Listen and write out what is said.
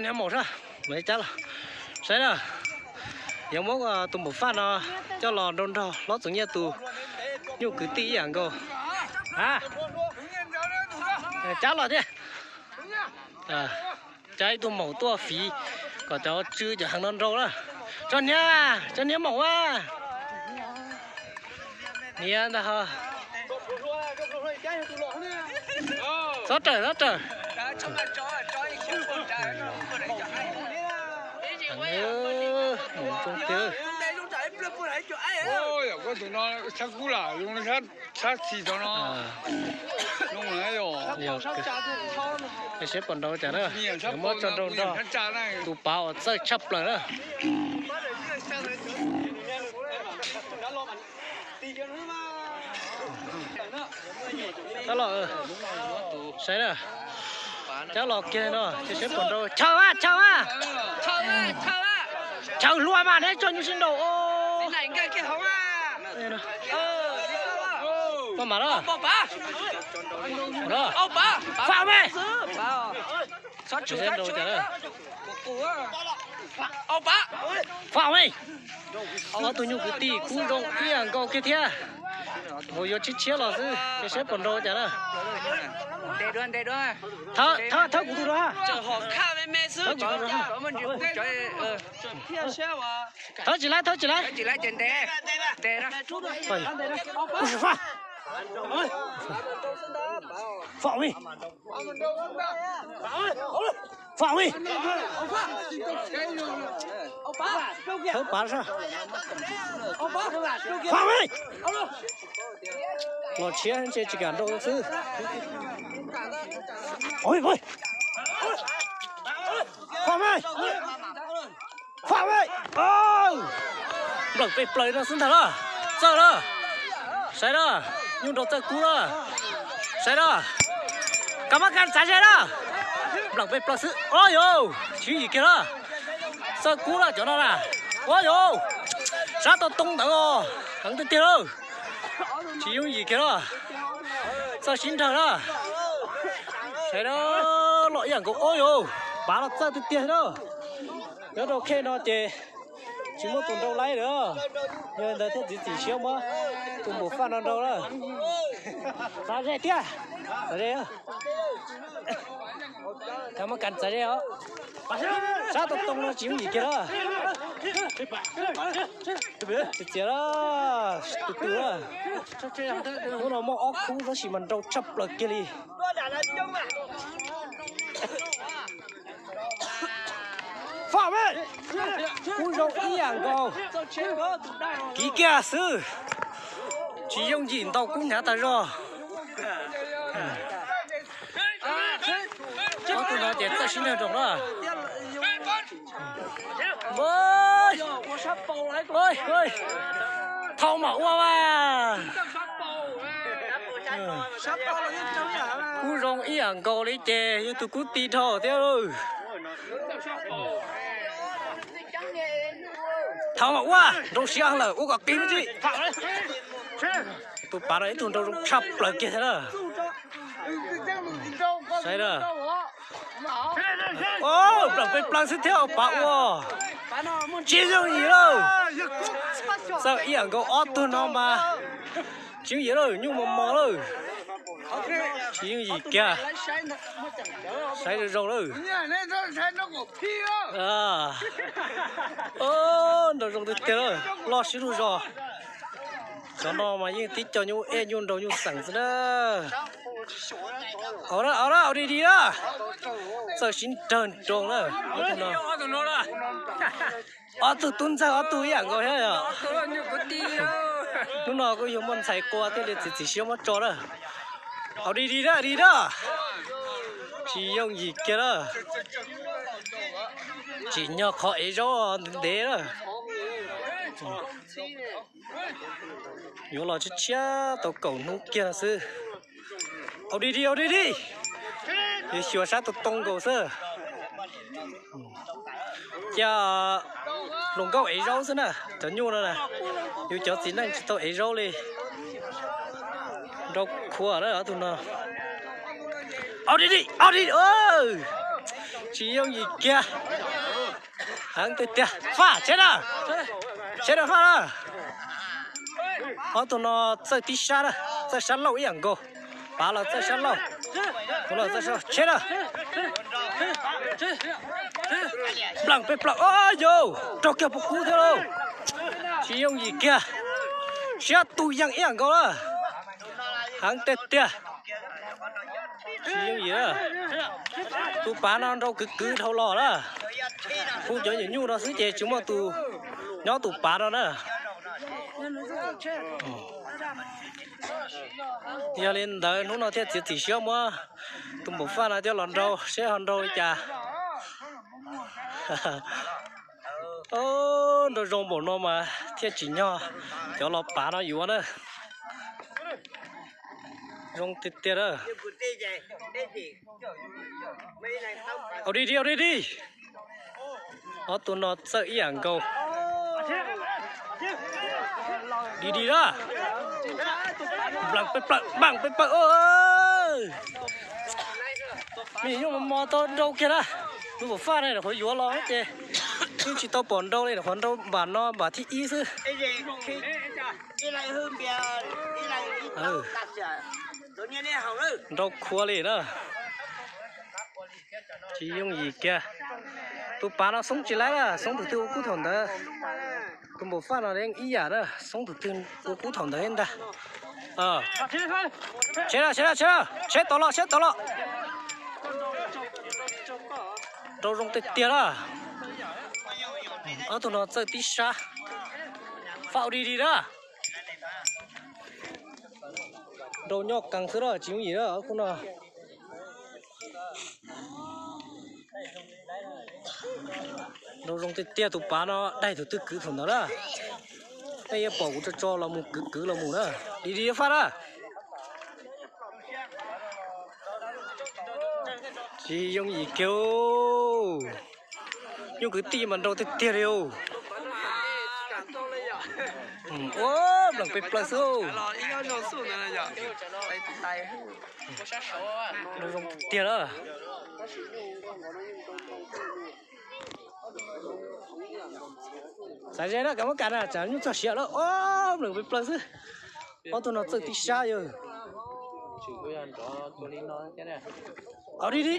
Niag maum sab, mam li cab los. Saib na, yuav muab tus maum faj no coj los nrau nrog hlob Txoov Nyiaj tus nyuj kwv tij ib yam nkaus. Cab los thiab. Cab ib tug maum tuaj fiv kom cov tsw cov heev no nrau na. Tso hniav, tso hniav maum a. Niam ntag ho. Txhob rawm, txhob rawm. Mus zoo tiag. Sab txi tod no, yog seb puas nrau cas na. Muab tso nrau nrog tus pav uas txawj tshaj plaws na. Tab los, saib na, cab los kiag no ces seb puas nrau. Chaw a, chaw a, chaw hlua mas neb tso nyuj sib nraus. Maj mam los. Fam me. Fam me. Ob tug nyuj kwv tij kub zoo ib yam nkaus kiag thiab. Vauv yuav tshiab tshiab los xwb, ces seb puas nrau cas na. Thawb kuv tus rau. Thawb tsis laib, thawb tsis laib. Fam me. Fam me. Thawb pav sab. Fam me. Los tshiab ntshe tsis kam nrau xwb. Fam me. Fam me. Nplawm pes plaws no xwb ntag na. Txawj na. Saib na. Nyuj nrau txawj kub na. Saib na. Kab mab kas txav ze na. Nplawm pes plaws xwb. Au yau, tsis yooj yim kiag na. Txawj kub na cov no na. Au yau, sab tau too ntawd os, heev tiag tiag na. Tsis yooj yim kiag na. Txawj sib nrag na. Saib na, los ib yam nkaus. Au yau, pav los txawj tiag tiag na. Nyob rau khej no ces tsis muaj tus nrau laib lawm. Yog li ntawd thiaj txiav txim siab muab tus maum faj no nrau na. Txav ze thiab. Txav ze. Kab mab kas txav ze os. Sab tau too no tsis yooj yim kiag na. Txiav txiav na, tus twg na. Hnub no muaj ob khub tab sis mas nrau tshaj plaws kiag li. Fam me, kub zoo ib yam nkaus. Kiv kiag xwb, tsis yooj yim ntaus kub hnyav tas zog. Ob tug no ces txawj sib nrag nroos na. Thaum mam ua mas. Kub zoo ib yam nkaus li ces yog tus kub ti dhau thiab. Thaum mam ua nrau siab lawm ua kom qis me ntsis. Tus pav no ib tug nrau zoo tshaj plaws kiag thiab na. Saib na. Nplawm pes plaws xwb thiab pav ua. Tsis yooj yim lauj. Txawj ib yam nkaus ob tug no mas. Tsis yooj yim lauj, nyuj mos mos lauj. Tsis yooj yim kiag. Saib zoo zoo lawm. Nrau zoo tiag tiag lawm, loj sib lug zog. Cov no mas yeej tib co nyuj ej nyuj nrau nyuj xeem xwb na. Au na, au na, au di di na. Txawj sib nrag nroos na. Ob tug tub ntxawg ob tug ib yam nkaus thiab yom. Hnub no kuj yog muaj ntxhais qua thiaj li txiav txim siab muab tso na. Au di di na, di na. Tsis yooj yim kiag na. Tsim nyog qhov ev zaub ntev ntev na. Yuav los tshiab tshiab tau kaum hnub kiag xwb. Au di di, au di di. Yus xyuas sab tau too nkaus xwb. Cia hluas nkauj ev zaub xwb na, cov nyuj no na. Yus cov txiv neej tsis tau ev zaub li. Nrau khuav na ob tug no. Au di di, au di di. Tsis yooj yim kiag. Heev tiag tiag. Faj, tsheb na. Tsheb na, faj na. Ob tug no txawj tib sab na, txawj sab laug ib yam nkaus. Pav los txawj sab laug. Tus no txawj sab, tsheb na. Nplam peb plaws, o yau, raug kiag puas kub thiab lauj. Tsis yooj yim kiag. Siab tus yees ib yam nkaus na. Heev tiag tiag. Tsis yooj yim. Tus pav no nrau kwv kwv dhau los na. Hu cov nyuam nyuj no xwb ces tsis muaj tus nyob tus pav no na. Yog li ntawd hnub no thiaj txiav txim siab muab tus npaum faj no coj los nrau seb ho nrau li cas. Nrau zoo npaum no mas thiaj tsim nyog cov los pav no yuav na. Zoo tiag tiag na. Au di di, au di di. Ob tug no txawj ib yam nkaus. Di di na. Nplam peb plaws, nplam peb plaws. Me nyuam nyuj mos mos tau nrau kiag na. Tus npaum faj no nyuam qhuav yuav los ces yeej tsis tau pom nrau li, nyuam qhuav nrau npam no npam thib ib xwb. Nrau khuav li na. Tsis yooj yim kiag. Tus pav no xoob tsis laib na, xoob tus twg ua kub thaum ntawd. Tus npaum faj no yeej ib yam na, xoob tus twg ua kub thaum ntawd thiab ntag. Tsheb na, tsheb na, tsheb na, tsheb tod los, tsheb tod los. Nrau zoo tiag tiag na. Ob tug no txawj tib sab. Faj di di na. Nrau nyob qee xwb na, tsis yooj yim na ob khub no. Nrau zoo tiag tiag, tus pav no daig tus twg kwv thaum ntawd na. Nej yuav pom kuv tso tso los mus kwv kwv los mus na. Di di faj na. Tsis yooj yim kiag. Nyuj kwv tij mas nrau tiag tiag li os. Ua npleem pes plaws xwb. Zoo tiag na. Xav ze na, kav muab kam na, tsam nyuj txog siav lawm. Ua npleem pes plaws xwb. Ob tug no txawj tib sab yog. Au di di.